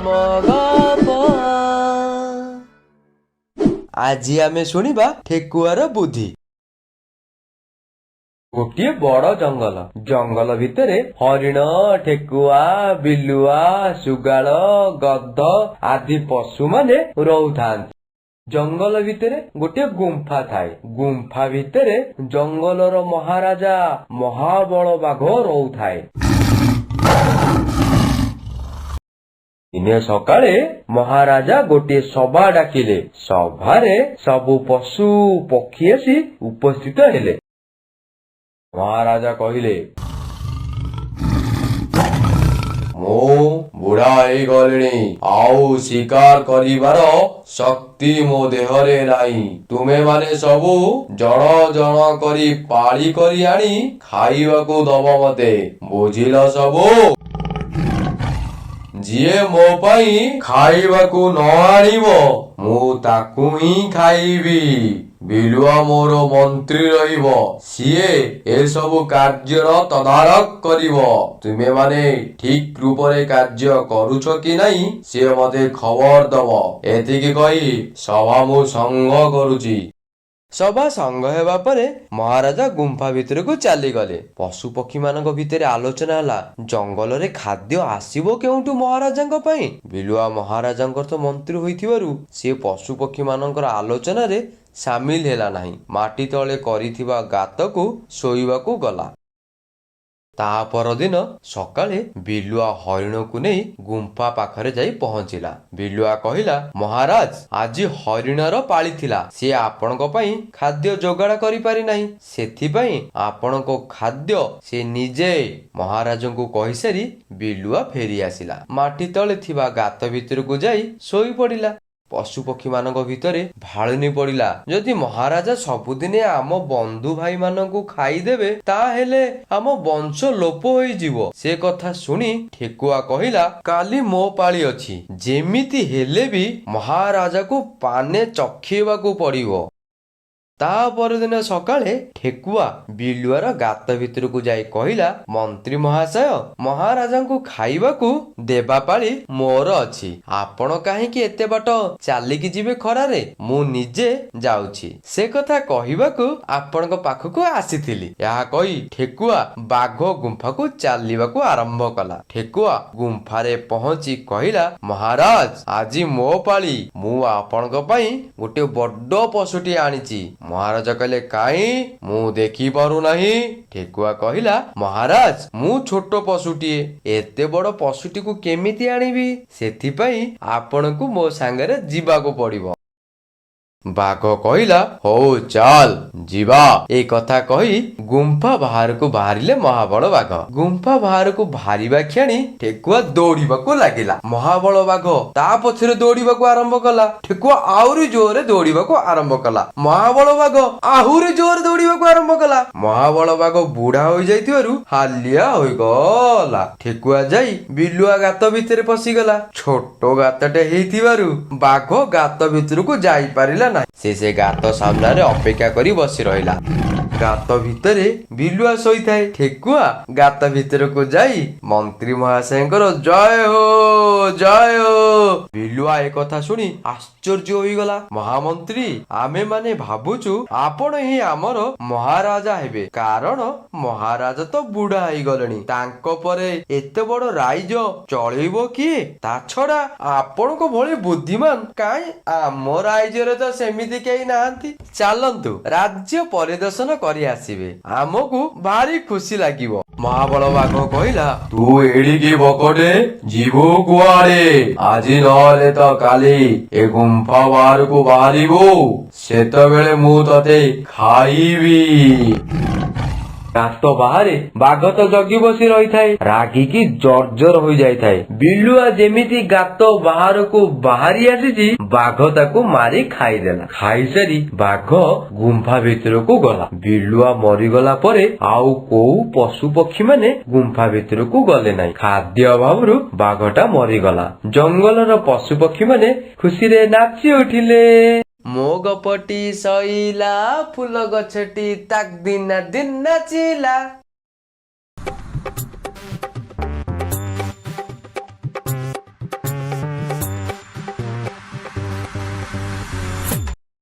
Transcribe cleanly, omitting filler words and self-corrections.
ଆମ ଗପ। ଆଜି ଆମେ ଶୁଣିବା ଠେକୁଆର ବୁଦ୍ଧି। ଗୋଟିଏ ବଡ ଜଙ୍ଗଲ। ଜଙ୍ଗଲ ଭିତରେ ହରିଣ, ଠେକୁଆ, ବିଲୁଆ, ଶୃଗାଳ, ଗଧ ଆଦି ପଶୁମାନେ ରହୁଥାନ୍ତି। ଜଙ୍ଗଲ ଭିତରେ ଗୋଟିଏ ଗୁମ୍ଫା ଥାଏ। ଗୁମ୍ଫା ଭିତରେ ଜଙ୍ଗଲର ମହାରାଜା ମହାବଳ ବାଘ ରହୁଥାଏ। ଦିନେ ସକାଳେ ମହାରାଜା ଗୋଟିଏ ସଭା ଡାକିଲେ। ସଭାରେ ସବୁ ପଶୁ ପକ୍ଷୀ ଆସି ଉପସ୍ଥିତ ହେଲେ। ମହାରାଜା କହିଲେ, ମୁଁ ବୁଢା ହେଇଗଲିଣି, ଆଉ ଶିକାର କରିବାର ଶକ୍ତି ମୋ ଦେହରେ ନାହିଁ। ତୁମେମାନେ ସବୁ ଜଣ ଜଣ କରି ପାଳି କରି ଆଣି ଖାଇବାକୁ ଦବ ମତେ, ବୁଝିଲ ସବୁ? ଯିଏ ମୋ ପାଇଁ ଖାଇବାକୁ ନ ଆଣିବ, ମୁଁ ତାକୁ ହିଁ ଖାଇବି। ବିଲୁଆ ମୋର ମନ୍ତ୍ରୀ ରହିବ। ସିଏ ଏସବୁ କାର୍ଯ୍ୟର ତଦାରଖ କରିବ। ତୁମେମାନେ ଠିକ ରୂପରେ କାର୍ଯ୍ୟ କରୁଛ କି ନାହିଁ, ସିଏ ମତେ ଖବର ଦବ। ଏତିକି କହି ସଭା ମୁଁ ଭଙ୍ଗ କରୁଛି। ସଭା ଭଙ୍ଗ ହେବା ପରେ ମହାରାଜା ଗୁମ୍ଫା ଭିତରକୁ ଚାଲିଗଲେ। ପଶୁ ପକ୍ଷୀମାନଙ୍କ ଭିତରେ ଆଲୋଚନା ହେଲା, ଜଙ୍ଗଲରେ ଖାଦ୍ୟ ଆସିବ କେଉଁଠୁ ମହାରାଜାଙ୍କ ପାଇଁ? ବିଲୁଆ ମହାରାଜାଙ୍କର ତ ମନ୍ତ୍ରୀ ହୋଇଥିବାରୁ ସିଏ ପଶୁ ପକ୍ଷୀମାନଙ୍କର ଆଲୋଚନାରେ ସାମିଲ ହେଲା ନାହିଁ। ମାଟି ତଳେ କରିଥିବା ଗାତକୁ ଶୋଇବାକୁ ଗଲା। ତା ପରଦିନ ସକାଳେ ବିଲୁଆ ହରିଣକୁ ନେଇ ଗୁମ୍ଫା ପାଖରେ ଯାଇ ପହଞ୍ଚିଲା। ବିଲୁଆ କହିଲା, ମହାରାଜ, ଆଜି ହରିଣର ପାଳି ଥିଲା। ସିଏ ଆପଣଙ୍କ ପାଇଁ ଖାଦ୍ୟ ଯୋଗାଡ଼ କରିପାରି ନାହିଁ। ସେଥିପାଇଁ ଆପଣଙ୍କ ଖାଦ୍ୟ ସେ ନିଜେ। ମହାରାଜଙ୍କୁ କହିସାରି ବିଲୁଆ ଫେରି ଆସିଲା। ମାଟି ତଳେ ଥିବା ଗାତ ଭିତରକୁ ଯାଇ ଶୋଇ ପଡ଼ିଲା। ପଶୁ ପକ୍ଷୀମାନଙ୍କ ଭିତରେ ଭାଳେଣି ପଡ଼ିଲା, ଯଦି ମହାରାଜା ସବୁଦିନେ ଆମ ବନ୍ଧୁ ଭାଇମାନଙ୍କୁ ଖାଇଦେବେ, ତାହେଲେ ଆମ ବଂଶ ଲୋପ ହୋଇଯିବ। ସେ କଥା ଶୁଣି ଠେକୁଆ କହିଲା, କାଲି ମୋ ପାଳି ଅଛି। ଯେମିତି ହେଲେ ବି ମହାରାଜାକୁ ପାନେ ଚଖେଇବାକୁ ପଡ଼ିବ। ତା ପରଦିନ ସକାଳେ ଠେକୁଆ ବିଲୁଆର ଗାତ ଭିତରକୁ ଯାଇ କହିଲା, ମନ୍ତ୍ରୀ ମହାଶୟ, ମହାରାଜାଙ୍କୁ ଖାଇବାକୁ ଦେବା ପାଳି ମୋର ଅଛି। ଆପଣ କାହିଁକି ଏତେ ବାଟ ଚାଲିକି ଯିବେ ଖରାରେ? ମୁଁ ନିଜେ ଯାଉଛି। ସେ କଥା କହିବାକୁ ଆପଣଙ୍କ ପାଖକୁ ଆସିଥିଲି। ଏହା କହି ଠେକୁଆ ବାଘ ଗୁମ୍ଫାକୁ ଚାଲିବାକୁ ଆରମ୍ଭ କଲା। ଠେକୁଆ ଗୁମ୍ଫାରେ ପହଞ୍ଚି କହିଲା, ମହାରାଜ, ଆଜି ମୋ ପାଳି। ମୁଁ ଆପଣଙ୍କ ପାଇଁ ଗୋଟେ ବଡ ପଶୁଟିଏ ଆଣିଛି। ମହାରାଜା କହିଲେ, କାହିଁ, ମୁଁ ଦେଖିପାରୁନାହିଁ। ଠେକୁଆ କହିଲା, ମହାରାଜ, ମୁଁ ଛୋଟ ପଶୁଟିଏ, ଏତେ ବଡ ପଶୁଟିକୁ କେମିତି ଆଣିବି? ସେଥିପାଇଁ ଆପଣଙ୍କୁ ମୋ ସାଙ୍ଗରେ ଯିବାକୁ ପଡିବ। ବାଘ କହିଲା, ହଉ ଚାଲ ଯିବା। ଏଇ କଥା କହି ଗୁମ୍ଫା ବାହାରକୁ ବାହାରିଲେ ମହାବଳ ବାଘ। ଗୁମ୍ଫା ବାହାରକୁ ବାହାରିବା କ୍ଷଣି ଠେକୁଆ ଦୌଡ଼ିବାକୁ ଲାଗିଲା। ମହାବଳ ବାଘ ତା ପଛରେ ଦୌଡ଼ିବାକୁ ଆରମ୍ଭ କଲା। ଠେକୁଆ ଆହୁରି ଜୋରରେ ଦୌଡ଼ିବାକୁ ଆରମ୍ଭ କଲା। ମହାବଳ ବାଘ ଆହୁରି ଜୋରରେ ଦୌଡ଼ିବାକୁ ଆରମ୍ଭ କଲା। ମହାବଳ ବାଘ ବୁଢା ହୋଇଯାଇଥିବାରୁ ହାଲିଆ ହୋଇଗଲା। ଠେକୁଆ ଯାଇ ବିଲୁଆ ଗାତ ଭିତରେ ପଶିଗଲା। ଛୋଟ ଗାତଟେ ହେଇଥିବାରୁ ବାଘ ଗାତ ଭିତରକୁ ଯାଇପାରିଲା ନାହିଁ। ସେ ସେ ଗାତ ସାମ୍ନାରେ ଅପେକ୍ଷା କରି ବସି ରହିଲା। ଗାତ ଭିତରେ ବିଲୁଆ ଶୋଇଥାଏ। ଠେକୁଆ ଗାତ ଭିତରକୁ ଯାଇ, ମନ୍ତ୍ରୀ ମହାଶୟଙ୍କର ଜୟ ହୋ, ଜୟ ହୋ। ବିଲୁଆ ଏ କଥା ଶୁଣି ଆଶ୍ଚର୍ଯ୍ୟ ହୋଇଗଲା। ମହାମନ୍ତ୍ରୀ, ଆମେ ମାନେ ଭାବୁଛୁ ଆପଣ ହିଁ ଆମର ମହାରାଜା ହେବେ, କାରଣ ମହାରାଜା ତ ବୁଢା ହେଇଗଲେଣି। ତାଙ୍କ ପରେ ଏତେ ବଡ ରାଇଜ ଚଳେଇବ କିଏ? ତା ଛଡା ଆପଣଙ୍କ ଭଳି ବୁଦ୍ଧିମାନ କାହିଁ, ଆମ ରାଇଜରେ ତ ସେମିତି କେହି ନାହାନ୍ତି। ଚାଲନ୍ତୁ, ରାଜ୍ୟ ପରିଦର୍ଶନ କରି ଆସିବେ, ଆମକୁ ଭାରି ଖୁସି ଲାଗିବ। ମହାବଳ ବାଘ କହିଲା, ତୁ ଏଡ଼ିକି ବକଟେ, ଯିବୁ କୁଆଡେ? ଆଜି ନହେଲେ ତ କାଲି ଏ ଗୁମ୍ଫା ବାହାରକୁ ବାହାରିବୁ। ସେତେବେଳେ ମୁଁ ତତେ ଖାଇବି। ଗାତ ବାହାରେ ବାଘ ତ ଜଗି ବସି ରହିଥାଏ, ରାଗିକି ଜର୍ଜର ହୋଇଯାଇଥାଏ। ବିଲୁଆ ଯେମିତି ଗାତ ବାହାରକୁ ବାହାରି ଆସିଛି, ବାଘ ତାକୁ ମାରି ଖାଇଦେଲା। ଖାଇସାରି ବାଘ ଗୁମ୍ଫା ଭିତରକୁ ଗଲା। ବିଲୁଆ ମରିଗଲା ପରେ ଆଉ କୋଉ ପଶୁ ପକ୍ଷୀ ମାନେ ଗୁମ୍ଫା ଭିତରକୁ ଗଲେ ନାହିଁ। ଖାଦ୍ୟ ଅଭାବରୁ ବାଘଟା ମରିଗଲା। ଜଙ୍ଗଲର ପଶୁ ପକ୍ଷୀ ମାନେ ଖୁସିରେ ନାଚି ଉଠିଲେ। ମୋ ଗପଟି ସଇଲା। ଫୁଲ ଗଛଟି ତାକ୍ ଦିନା ଦିନ ନାଚିଲା।